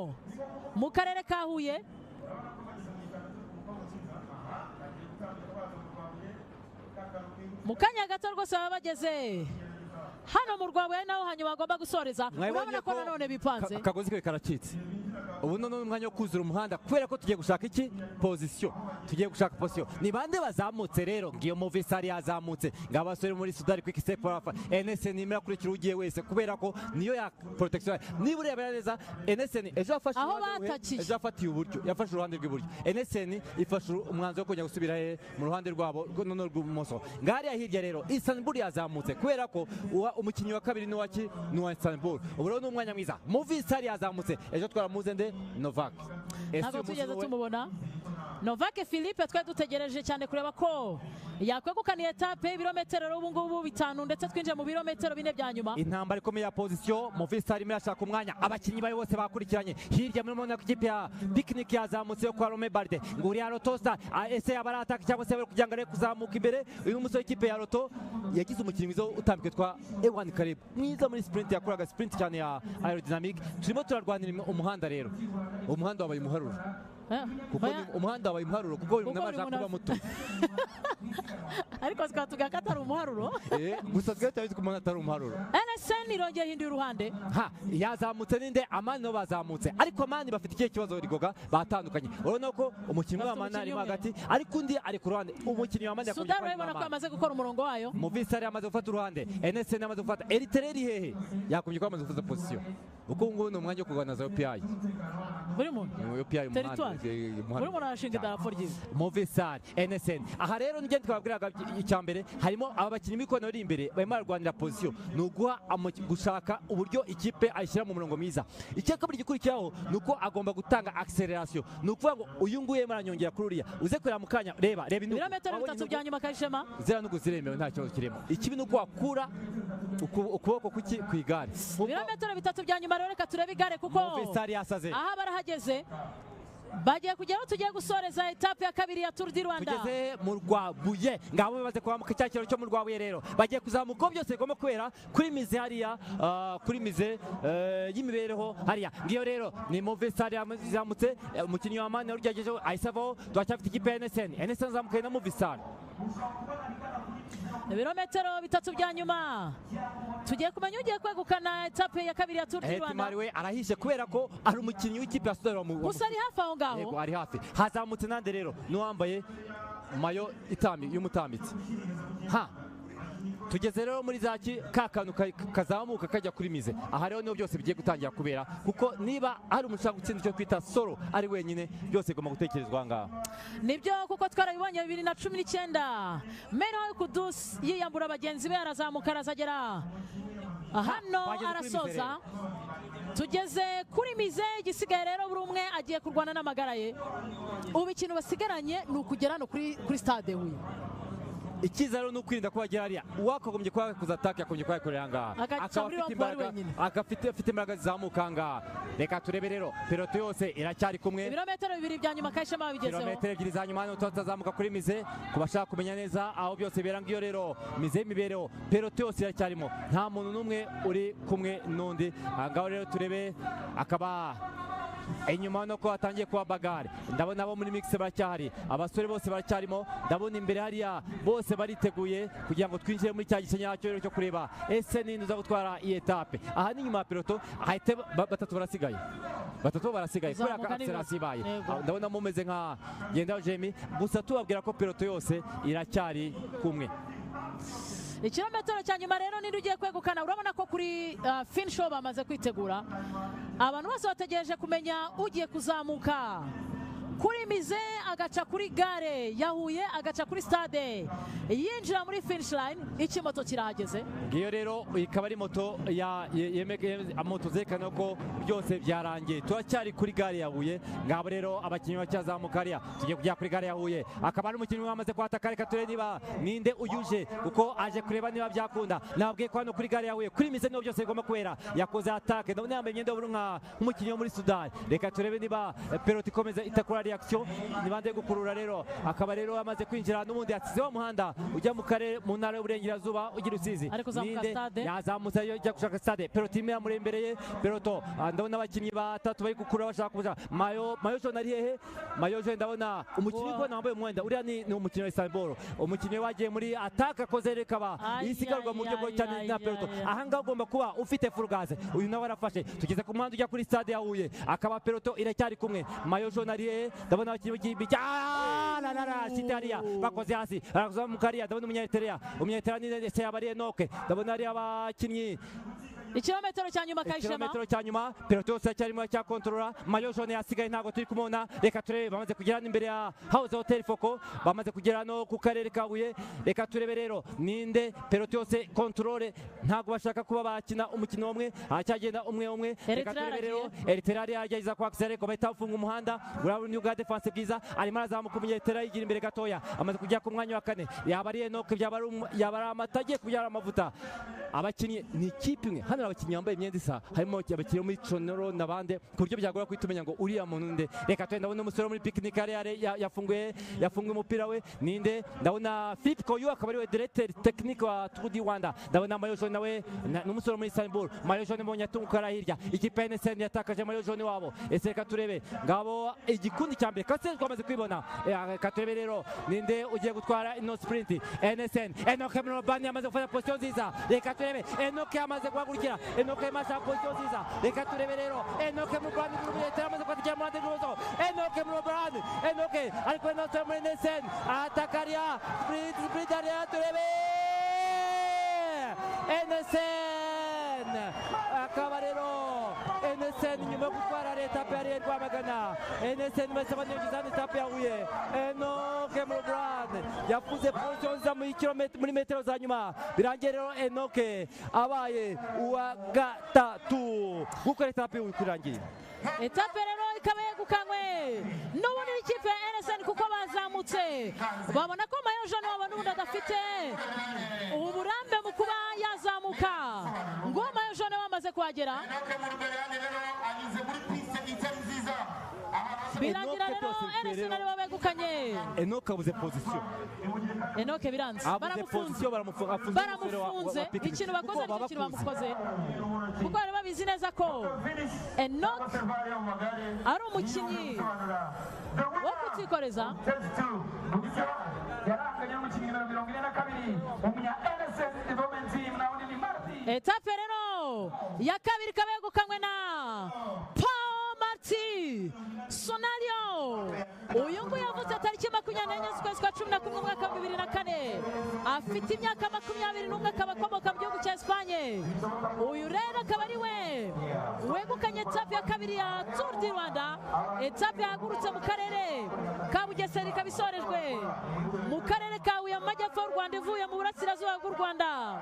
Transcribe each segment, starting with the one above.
Hano mu karere ka Huye. Mu kanya gato rwose baba bageze hano mu Rwabuye, naho hanyuma bagomba gusoreza. Urabona ko nanone bipanze. Akagozi ke karacitse. Ubu none umwanya wo kuzura umuhanda, kubera ko tugiye gushaka iki? Position. Tugiye gushaka position. Ni bande bazamutse rero? Ngiyo Movistar yazamutse. Ngabasore muri Sudari Quick Step Rafa. NSN imera kurikira ugiye wese, kubera ko niyo ya protection. Niba urebera neza NSN ejo yafashe aho batakiye, ejo yafatiye uburyo, yafashe uruhande rw'iburyo. NSN ifashe umwanzuro wo kujya gusubira he mu ruhande rwabo none rw'ubumoso. Ngariya hirya rero Istanbul yazamutse, kubera ko umukinnyi wa kabiri ni waki ni wa Istanbul. Ubu rero ni umwanya mwiza. Movistar yazamutse. Ejo twaramuze nde? Novak. Ntabwo tugeze tumubona Novak Philippe, twari dutegereje cyane kureba ko yakwegukana etape ibirometero ubu ngubu 5, ndetse twinjiye mu birometero 4 bya nyuma. Intambara ikomeye ya position. Movistar irimo irashaka umwanya, abakinnyi bayo bose bakurikiranye. Hirya muri mubona ko ikipe ya Picnic yazamutse yo kwa Rome Barde. Nguriya Roto Star ese yaba arataka cyangwa se kugira ngo areke kuzamuka imbere. Uyu musore w'ikipe ya Roto yagize umukinnyi mwiza utambike twa Ewan Kareb, mwiza muri sprint, yakoraga sprint cyane ya aerodynamic. Turimo turarwanira umuhanda rero, umuhanda wabaye umuharuro. Kuko umuhanda wabaye umuharuro, kuko uyu muntu ashaka kuba muto. Ariko twatuga ko atari umuharuro. Gusa twe turabizi ko umuhanda atari umuharuro. NSN irongeye hinduye uruhande. Ha, yazamutse ninde? Amani nabo bazamutse, ariko Amani bafite ikihe kibazo rigoga batandukanye. Urabona ko umukinnyi wa Amani ari hagati, ariko undi ari ku ruhande. Umukinnyi wa Amani yakomeje kwandika. Urabona ko amaze gukora umurongo wayo. Movistar yamaze gufata uruhande, NSN yamaze gufata. Eritrea iri hehe? Yakomeje ko amaze gufata position. Uko ngubu ni umwanya wo kurwana za UPI. Buri muntu UPI umuhanda. Buri muntu arashinga idarapo ryiza. Movistar, NSN. Aha rero nige twabwiraga icya mbere, harimo aba bakinnyi b'ikono bari imbere barimo barwanira position. Ni uguha gushaka uburyo ikipe ayishyira mu murongo mwiza. Icya kabiri gikurikiraho ni uko agomba gutanga acceleration. Ni ukuvuga ngo uyu nguyu yemara nyongera kuri uriya. Uze kureba mu kanya, reba reba inugu. Ibirometero 3 bya nyuma Kayishema. Zera nugu ziremewe nta kibazo kirimo. Ikibi ni uko wakura ukuboko kuki ku igare. Ibirometero 3 bya nyuma rero, reka turebe igare kuko Movistar yasaze. Aha barahageze. Bagiye kugeraho, tugiye gusoreza etape ya kabiri ya Tour du Rwanda. Tugeze mu Rwabuye. Ngabo bamaze kwambuka cya kiraro cyo mu Rwabuye rero. Bagiye kuzamuka byose bigomba kubera kuri mize hariya, kuri mize y'imibereho hariya. Ngiyo rero ni Movistar yazamutse, umukinnyi wa Amani uryagejeho ayisavaho. Turacyafite ikipe ya NSN. NSN zamukaye na Movistar. Ibirometero 3 bya nyuma. Tugiye kumenya ugiye kwegukana etape ya kabiri ya Tour du Rwanda. Hetimari we arahishe kubera ko ari umukinnyi w'ikipe ya Sudari. Gusa ari hafi aho ngaho. Yego ari hafi. Hazamutse nande rero n'uwambaye mayo itami y'umutambitsi. Ha. Tugeze rero muri zaki ka kantu kazamuka kajya kuri mize. Aha rero niho byose bigiye gutangira kubera, kuko niba ari umushaka gutsinda icyo twita solo ari wenyine, byose bigomba gutekerezwa aha ngaha. Nibyo kuko twarabibonye 2019 Mero Kudus yiyambura bagenzi be, arazamuka arazagera hano arasoza. Tugeze kuri mize, igisigaye rero buri umwe agiye kurwana n'amagara ye. Ubu ikintu basigaranye ni ukugera no kuri stade Huye. Icyiza rero ni ukwirinda ko bagera hariya. Uwakagombye kuba yakoze ataka yakomeje kuba yakorera aha ngaha. Akaba afite imbaraga zizamuka aha ngaha. Reka turebe rero peloto yose iracyari kumwe. Ibirometero 2 bya nyuma Kayishema babigezeho. Ibirometero 2 za nyuma hano tutazamuka kuri mize, ku bashaka kumenya neza aho byose bibera. Ngiyo rero mize y'imibereho, peloto yose iracyarimo, nta muntu n'umwe uri kumwe n'undi. Aha ngaho rero turebe akaba inyuma no ko hatangiye kuba bagare. Ndabona abo muri mix baracyahari, abasore bose baracyarimo. Ndabona imbere hariya bose bariteguye kugira ngo twinjire muri cya gice nyacyo cyo kureba ese ninde uza gutwara iyi etape. Aha ni nyuma ya peloto, ahite batatu barasigaye. Batatu barasigaye kubera ko acceleration ibaye. Ndabona mumeze nka Genda Jemmy, gusa tubabwira ko peloto yose iracyari kumwe. Ikirometero cya nyuma rero ninde ugiye kwegukana? Urabona ko kuri finish bamaze kwitegura. Abantu bose bategereje kumenya ugiye kuzamuka kuri mize, agaca kuri gare ya Huye, agaca kuri stade, yinjira muri finish line. Ikimoto kirahageze. Ngiyo rero ikaba ari moto ya moto zerekana ko byose byarangiye. Turacyari kuri gare ya Huye. Ngabo rero abakinnyi bacyazamuka hariya. Tugiye kujya kuri gare ya Huye. Akaba ari umukinnyi wamaze kwataka. Reka turebe niba ninde uyuje, kuko aje kureba niba byakunda. Nabwiye ko hano kuri gare ya Huye kuri mize niho byose bigomba kubera. Yakoze attaque, ndabona yambaye imyenda y'ubururu nk'umukinnyi wo muri Sudani. Reka turebe niba peloto ikomeza itakora. reaction, ni bande gukurura rero. Akaba rero amaze kwinjira n'ubundi yasize wa muhanda ujya mu karere mu ntara y'Uburengerazuba ugira Rusizi. Ninde yazamutse ajya gushaka stade, peloto imwe yamuri imbere ye peloto. Ndabona abakinnyi batatu bari gukurura bashaka kuja. Mayo jaune ari hehe? Mayo jaune ndabona umukinnyi ko nambaye umwenda uriya ni umukinnyi wa Istanbul, umukinnyi wagiye muri attaque akoze rekaba isigarwa mu buryo bwo cyane na peloto. Aha ngaha ugomba kuba ufite full gas. Uyu nawe arafashe, tugeze ku muhanda ujya kuri stade ya Huye, akaba peloto iracyari kumwe. Mayo jaune ari hehe? Ndabona abakinnyi b'ikipe la la la sitaria bakoze hasi, arazamuka hariya. Ndabona umunyaeterea ni Seyabari Enoke. Ndabona ari abakinnyi ikirometero cya nyuma Kayishema, ikirometero cya nyuma peloto yose cyarimo cyakontorora. Mayo jaune yasigaye ntabwo turi kumubona. Reka turebe, bamaze kugera imbere ya House Hotel Foko, bamaze kugera no ku karere ka Huye. Reka turebe rero ninde peloto yose controle, ntabwo bashaka kuba bakina umukino umwe, acyagenda umwe umwe. Reka turebe rero Eritrea yagerageza kwa accéléré ko bahita bafunga umuhanda. Urabona ubwa defense bwiza, arimo arazamuka umunyeritera yigira imbere gatoya, amaze kujya ku mwanya wa kane. Yaba ari Enoke, yaba ari amata agiye kubyara amavuta. Abakinnyi ni ikipe imwe hano, abakinnyi bambaye imyenda isa, harimo abakinnyi muri Conoro n'abandi, ku buryo byagora kuhita umenya ngo uriya muntu nde. Reka twe ndabona umusore muri picnic yafunguye umupira we ninde. Ndabona Philippe Koyu akaba ari we directeur technique wa Tour du Rwanda. Ndabona Mayo jaune nawe n'umusore muri Istanbul. Mayo jaune mbonye atunguka hirya, ikipe ya NSN yatakaje Mayo jaune wabo. Ese reka turebe ngabo igikundi cya mbere kase twamaze kwibona. Reka turebe rero ninde ugiye gutwara ino sprint. NSN Enoke Murobani amaze gufata position nziza. Reka turebe Enoke amaze guhagurukira, Enoke amaze position nziza. Reka turebe rero Enoke Murobani n'umunyetera amaze kwatikira mu ruhande rw'ibumoso. Enoke Murobani, Enoke ariko Enoke muri NSN atakaria sprint hariya. Turebe NSN akaba rero NSN nyuma yo gutwara etape yari Rwamagana, NSN bahise baniyongeza etape ya Huye. Enoke Murobani yafuze position nziza muri kilometero muri metero za nyuma, birangiye rero Enoke abaye uwa gatatu gukora etape kurangiye. Etape rero ikaba yegukanywe n'ubundi n'ikipe ya NSN kuko bazamutse babona ko Mayo jaune wabo n'ubundi adafite uburambe mu kuba yazamuka. Ngo Mayo jaune bamaze kuhagera, birangira rero NSN aribo begukanye. Enoke abuze position, Enoke biranze, baramufunze. Ikintu bakoze nicyo kintu bamukoze, kuko bari babizi neza ko Enoke ari umukinnyi wo kutikoreza. Etape rero ya kabiri ikaba yegukanywe na Paul Marti Sonario. Uyu nguyu yavutse tariki 24 z'ukwezi kwa 11 umwaka wa 2004, afite imyaka 21, akaba akomoka mu gihugu cya Espagne. Uyu rero akaba ari we wegukanye etape ya kabiri ya Tour du Rwanda, etape yahagurutse mu karere ka Bugesera ikaba isorejwe mu karere ka Huye mu majyepfo y'u Rwanda, ivuye mu burasirazuba bw'u Rwanda.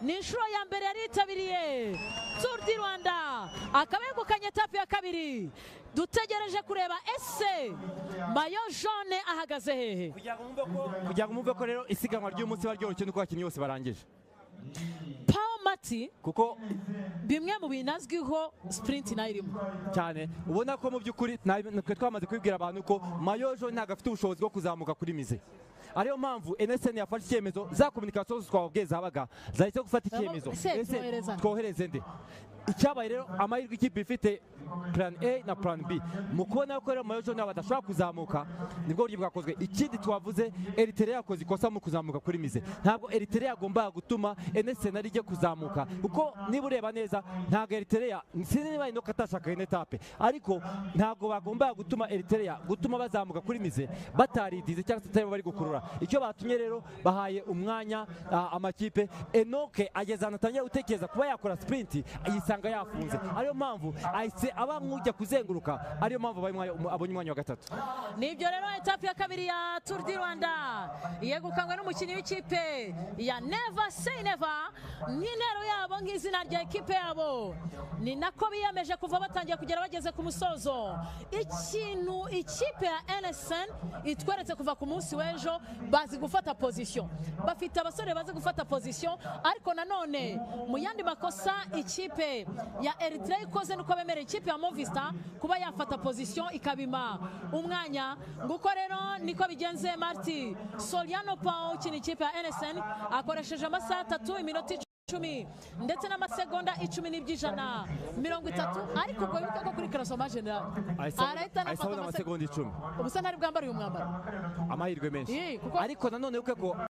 Ni inshuro ya mbere yari yitabiriye Tour du Rwanda, akaba yegukanye etape ya kabiri. Dutegereje kureba ese Mayo jaune ahagaze hehe. Kugira ngo mwumve ko rero isiganwa ry'umunsi baryoroshye nuko abakinnyi bose barangije. Paul Marti kuko bimwe mu binazwiho sprint nayo irimo cyane, ubona ko mu by'ukuri twe twamaze kubibwira abantu ko Mayo jaune ntabwo afite ubushobozi bwo kuzamuka kuri mize. Ariyo mpamvu NSN yafashe icyemezo, za communication twababwiye zabaga zahise gufata icyemezo, ese twohereze nde. Icyabaye rero amahirwe ikipe ifite plan A na plan B, mu kubona ko rero Mayo jaune badashobora kuzamuka nibwo buryo bwakozwe. Ikindi twavuze, Eritrea yakoze ikosa mu kuzamuka kuri mize. Ntabwo Eritrea yagombaga gutuma NSN ari ijye kuzamuka, kuko niba ureba neza ntabwo Eritrea, sinzi niba Enoke atashaka ino etape, ariko ntabwo bagombaga gutuma Eritrea gutuma bazamuka kuri mize bataridize cyangwa se atari bari gukurura. Icyo batumye rero bahaye umwanya amakipe. Enoke ageze ahantu atangira gutekereza kuba yakora sprint, yisanga yafunze. Ariyo mpamvu ahise aba nk'ujya kuzenguruka, ariyo mpamvu abonye umwanya wa gatatu. Nibyo rero etape ya kabiri ya Tour du Rwanda yegukanywe n'umukinnyi w'ikipe ya Never Say Never, nk'intero yabo nk'izina rya ekipe yabo. Ni nako biyemeje kuva batangiye kugera bageze ku musozo. Ikintu ikipe ya NSN itweretse kuva ku munsi w'ejo, bazi gufata position, bafite abasore bazi gufata position. Ariko nanone mu yandi makosa ikipe ikipe ya Eritrea ikoze nuko bemerera ikipe ya Movistar kuba yafata position ikabima umwanya. Nguko rero niko bigenze. Marti Soriano Pao ukina ikipe ya NSN akoresheje amasaha 3 iminota 10 ndetse n'amasegonda 10.30, ariko ubwo wibuke ko kuri classement general arahita anafata amasegonda 10. Ubusa ntari bwambara uyu mwambaro amahirwe menshi, ariko nanone wibuke ko